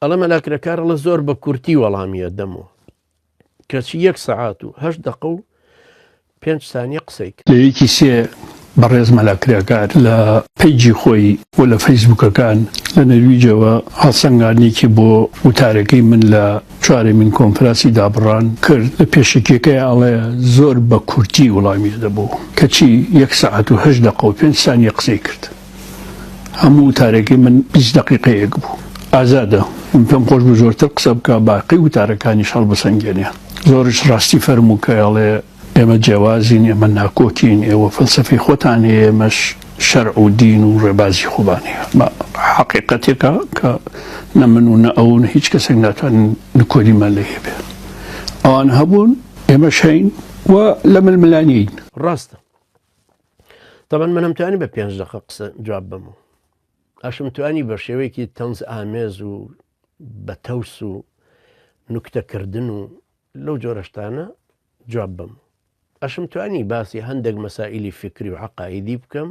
ئەڵێ مەلا کرێکار ئەڵێ زۆر بە کورتی وەڵامی ئەدەمەوە. کەچی یەک سەعات و هەشت دەقە و پێنج سانیە قسەی کرد. لە یەکی سێ بەڕێز مەلا کرێکار لە پەیجی خۆی و لە فەیسبووکەکان لە نەرویجەوە هەڵسەنگاندنێکی بۆ وتارەکەی من لە چوارەمین کۆنفراسی دابڕان کرد، لە پێشەکیەکەیا ئەڵێ زۆر بە کورتی وڵامی ئەدەبەوە، کەچی یەک سەعات و هەشت دەقە و پێنج سانیە قسەی کرد. هەموو وتارەکەی من 20 دەقیقەیەک بوو. ئازادە، من پێم خۆش بوو زۆرتر قسە بکا، باقی وتارەکانیش هەڵبسەنگێنێ. زۆریش ڕاستی فەرموو کە ئەڵێ ئێمە جیاوازین، ئێمە ناکۆکین، ئێوە فەلسەفەی خۆتان هەیە، ئێمەش شەرع و دین و ڕێبازی خۆمان هەیە. ئەمە حەقیقەتێکە کە نە من و نە ئەو و نە هیچ کەسێک ناتوانن نکۆلیمان لێ هەبێ. ئەوان هەبوون، ئێمەش هەین و لە ململانێین. ڕاستە. تەبەن منم توانی بە پێنج دەقە قسە جواب بەمەوە ئەشم توانی بە شێوەیەکی تەنز ئامێز و بە تەوس و نوکتەکردن و لەو جۆرەشتانە جواب بم ئەشم توانی باسی هەندێک مەسائلی فکری و عقاعدی بکەم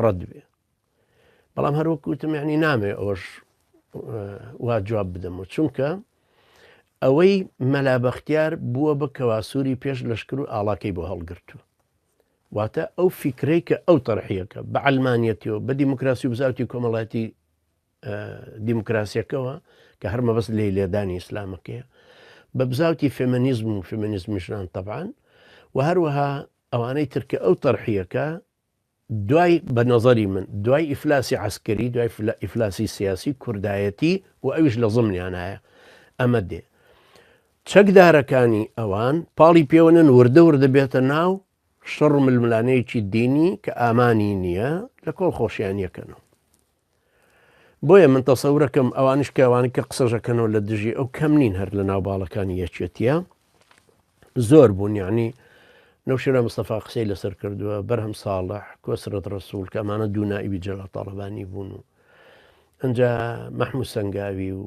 ڕەت بێ بەڵام هەروەک وتم یعنی نامێ ئەوش وا جواب بدەمەوە چونکە ئەوەی مەلا بەختیار بووە بە کەواسووری پێش لەشکر و ئاڵاکەی بۆ هەڵگرتووە واتە ئەو فیکرەی کە ئەو تەرحیەکە بە عەلمانیەتیەوە بە دیموکراسی و بزاوتی کۆمەڵایەتی دیموکراسیەکەوە کە هەر مەبەست لێی لێدانی ئیسلامەکەیە بە بزاوتی فێمەنیزم و فێمەنیزمی ژنان تەبعەن و هەروەها ئەوانەی تر کە ئەو تەرحیەکە دوای بە نەزەری من دوای ئیفلاسی عەسکەری دوای ئیفلاسی سیاسی کوردایەتی و ئەویش لە زمنیانایە ئەمە دێ چەکدارەکانی ئەوان پاڵی پێوەنن وردە وردە بێتە ناو شەڕ و ململانێیەکی دینی کە ئامانی نییە لە کۆڵ خۆشیانیەکەنەوە. بۆیە من تەسەورەکەم ئەوانیش کە ئەوانەی کە قسەشەکەنەوە لە دژی ئەو کەم نین هەر لە ناو باڵەکانی یەکێتیە زۆر بوون یعنی نەوشیروان مستەفا قسەی لەسەر کردووە بەرهەم ساڵح کۆسرەت ڕەسوڵ کە ئەمانە دوو نائیبی جەلال تاڵەبانی بوون و ئەنجا مەحموود سەنگاوی و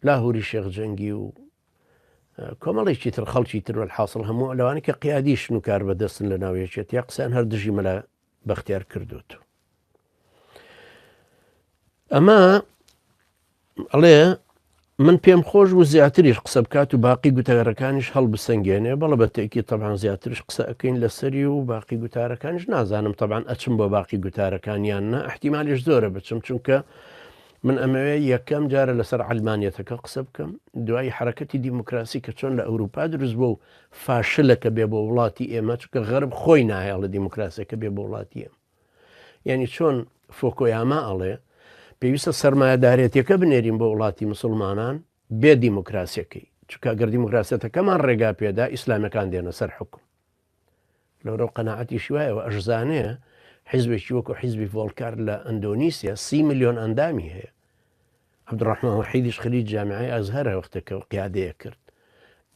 لاهوری شێخ جەنگی و کۆمەڵێکی تر خەڵکی تر وەلحاسڵ هەموو لەوانەی کە قیادیشن و کاربەدەستن لە ناو یەکێتیا قسەیان هەر دژی مەلا بەختیار کردوت. ئەمە ئەڵێ من پێم خۆش بوو زیاتریش قسە بکات و باقی گوتارەکانیش هەڵبسەنگێنێ بەڵە بە تێکی تەبان زیاترش قسە ئەەکەین لەسەری و باقی گوتارەکانیش نازانم تەبان ئەچم بۆ باقی گوتارەکانیان نا احتیمالیش زۆرە بچم چونکە من ئەمەوێ یەکەم جارە لەسەر عەلمانیەتەکە قسە بکەم، دوایی حەرەکەتی دیموکراسی کە چۆن لە ئەوروپا دروست بووە و فاشلە کە بێ بۆ وڵاتی ئێمە، چونکە غەرب خۆی ناهێڵێ دیموکراسیەکە بێ بۆ وڵاتی ئێمە. یعنی چۆن فۆکۆیاما ئەڵێ پێویستە سەرمایەدارێتیەکە بنێرین بۆ وڵاتی مسلمانان بێ دیموکراسیەکەی، چونکە گەر دیموکراسیەتەکەمان ڕێگا پێدا ئیسلامەکان دێنە سەر حوکم. لەورە و قەناعەتیشی وایە و ئەشزانێ حیزبێکی وەکو حیزبی ڤۆڵکار لە ئەندۆنیسیا سی ملیۆن ئەندامی هەیە. عەبدولڕەحمان وەحیدیش خریج جامیعەی ئەزهەرە وەختێک کە قیادەیە کرد.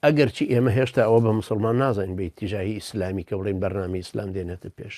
ئەگەرچی ئێمە هێشتا ئەوە بە مسوڵمان نازانین بە ئیتیجاهی ئیسلامی کە بڵێین بەرنامەی ئیسلام دێنێتە پێش.